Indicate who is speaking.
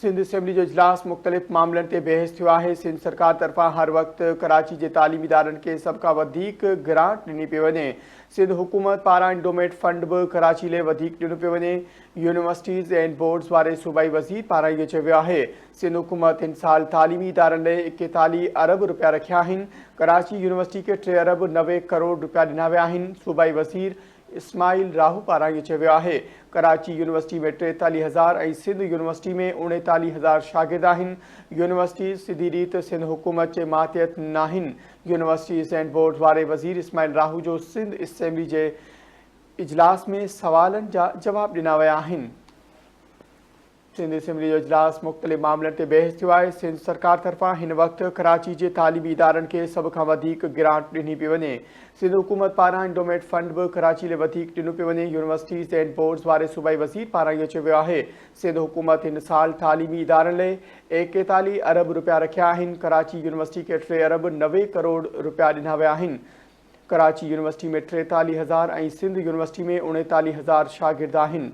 Speaker 1: Sindh assembly جو اجلاس مختلف معاملن تي بحث ٿيو آهي، سنڌ سرڪار طرفان هر وقت ڪراچي جي تعليمي ادارن کي سڀ کان وڌيڪ گرانٽ ڏني پئي وڃي، سنڌ حڪومت پاران انڊومينٽ فنڊ به ڪراچي لئي وڌيڪ ڏنو پيو وڃي، يونيورسٽيز اينڊ بورڊز واري صوبائي وزير پاران اهو چيو ويو آهي سنڌ حڪومت هن سال تعليمي ادارن لئي 41 ارب رپيا رکيا آهن، ڪراچي يونيورسٽي کي 3 ارب 90 ڪروڙ رپيا ڏنا ويا آهن، صوبائي وزير اسماعيل راهو پاران اهو چيو ويو آهي ڪراچي يونيورسٽي ۾ 43 هزار ۽ سنڌ يونيورسٽي ۾ 39 هزار شاگرد آهن، يونيورسٽيز سڌي ريت سنڌ حڪومت جي ماتحت ناهن، يونيورسٽيز اينڊ بورڊز واري وزير اسماعيل راهو جو سنڌ اسيمبلي جي اجلاس ۾ سوالن جا جواب ڏنا ويا آهن. سنڌ اسيمبلي جو اجلاس مختلف معاملن تي بحث ٿيو آهي، سنڌ سرڪار طرفان هن وقت ڪراچي جي تعليمي ادارن کي سڀ کان وڌيڪ گرانٽ ڏني پئي وڃي، سنڌ حڪومت پاران انڊومينٽ فنڊ به ڪراچي لاء وڌيڪ ڏنو پيو وڃي، يونيورسٽيز اينڊ بورڊز واري صوبائي وزير پاران اهو چيو ويو آهي سنڌ حڪومت هن سال تعليمي ادارن لاء 41 ارب رپيا رکيا آهن، ڪراچي يونيورسٽي کي 3 ارب 90 ڪروڙ رپيا ڏنا ويا آهن، ڪراچي يونيورسٽي ۾ 43 هزار ۽ سنڌ يونيورسٽي ۾ 39 هزار شاگرد آهن.